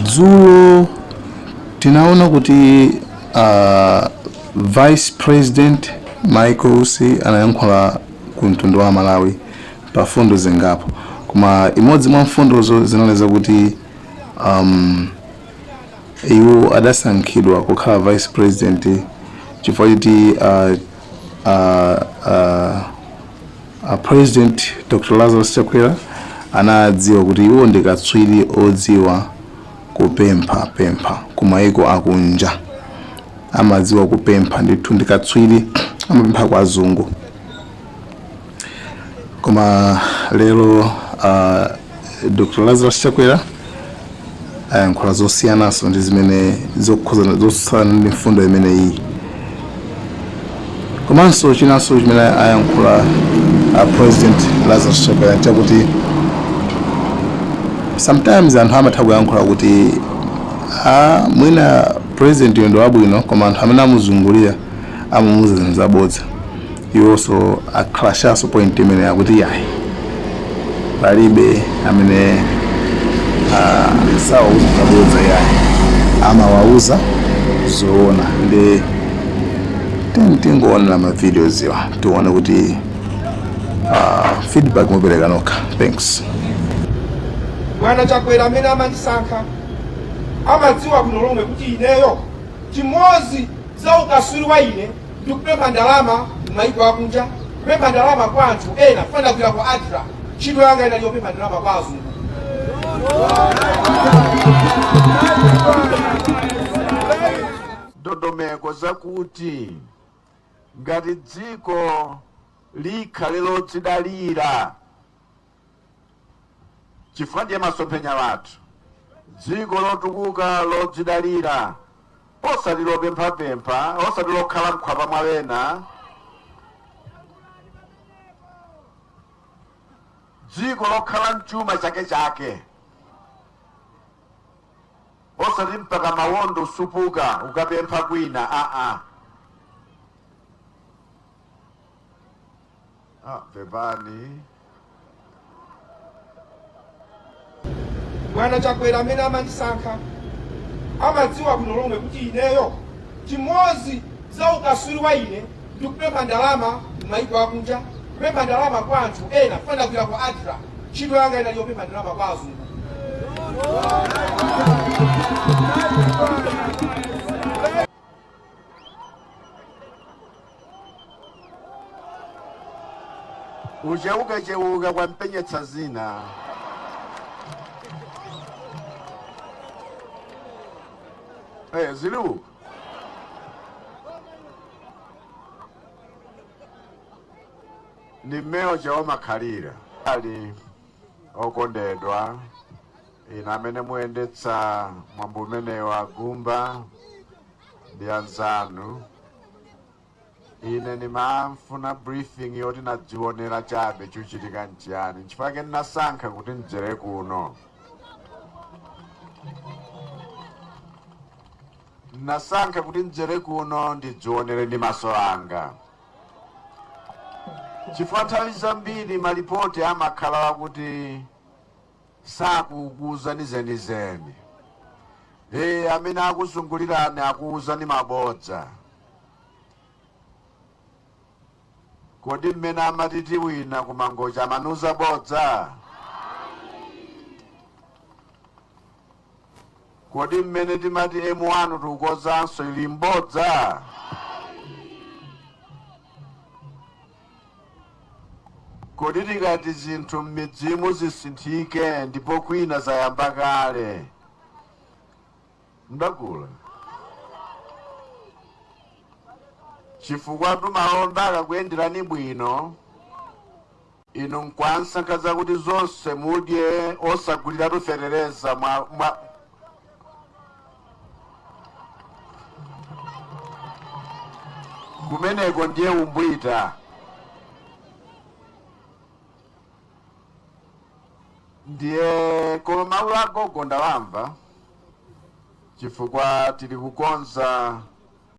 Dzulo tinaona kuti Vice President Michael Usi anayankhula ku mtundu wa Malawi pa fundo zingapo, koma imodzi mwa mfundozo zinali zakuti iwo adasankhidwa kukhala Vice President chifukwa choti President Dr. Lazarus Chakwera anadziwa kuti iwo ndi katswiri odziwa kupempha pempha ku maiko akunja, amadziwa kupempha ndithu, ndi katswiri, amapempha kwa azungu. Koma lero Dr. Lazarus Chakwera ayankhula zosiyananso ndi zimene zotsutsana ndi mfundo imeneyi. Komanso chinanso chimene ayankhula a President Lazarus Chakwera nchakuti sometimes anthu amatha kuyankhula kuti mwina president yo ndi wabwino, koma anthu amene amuzungulira amamuuza zinthu zabodza. Iwonso akhalashanso point imene yakuti yayi, palibe amene sawauza zabodza, yayi, amawauza zoona. Ndi tingoonera ma videos iwa tione kuti feedback mupereka nokha. Thanks. Bwana Chakwera amene amandisankha amadziwa bwino lomwe kuti ineyo chimodzi za ukaswiri wa ine ndikupempha ndalama m'mayiko akunja, kupempha ndalama kwa anthu ena. Ndagwira ku ADRA, ntchito yanga inali yopempha ndalama kwa azungu. Ndondomeko zakuti ngati dziko likhale lodzidalira, chifukwa ndiye masomphenya wathu, dziko lotukuka lodzidalira, osati lopemphapempha, osati lokhala mkhwapa mwa wena, dziko lokhala mchuma chake chake, osati mpaka mawondo usupuka ukapempha kwina. Aa, ah, pepani. Bwana Chakwera amene amandisankha amadziwa bwino lomwe kuti ineyo chimodzi za ukaswiri wa ine ndikupempha ndalama m'mayiko akunja, kupempha ndalama kwa anthu ena. Ndagwira ku ADRA, ntchito yanga inali yopempha ndalama kwa azungu. Uchewukachewuka kwampenyetsa zina. Zili uku ndi mmewo chawomakhalira ali okondedwa inu amene muyendetsa mwambo umenewu, agumba ndi anzanu. Ine ndimafuna briefing yoti nadzionera chabe chuchitika nchiyani, nchifukwa chake ndinasankha kuti ndidzere kuno. Ndinasankha kuti ndidzere kuno ndidzionere ndi maso anga, chifukwa nthawi zambiri malipoti amakhala wakuti sakukuuzani zenizeni. Amene akuzungulirani akuuzani mabodza. Kodi mmene amati tiwina ku Mangochi amanuza bodza? Kodi mmene timati M1 tikukozanso ili mbodza? Kodi tikati zinthu m'midzimu zisinthike ndipo kwina zayamba kale, mdagula? Chifukwa tumalonda akakuyenderani bwino inu nkwansankha zakuti zonse mudye osaguliratu fetereza mwa kumeneko ndiye umbwita. Ndiye koma mawu agogo ndawamva, chifukwa tili kukonza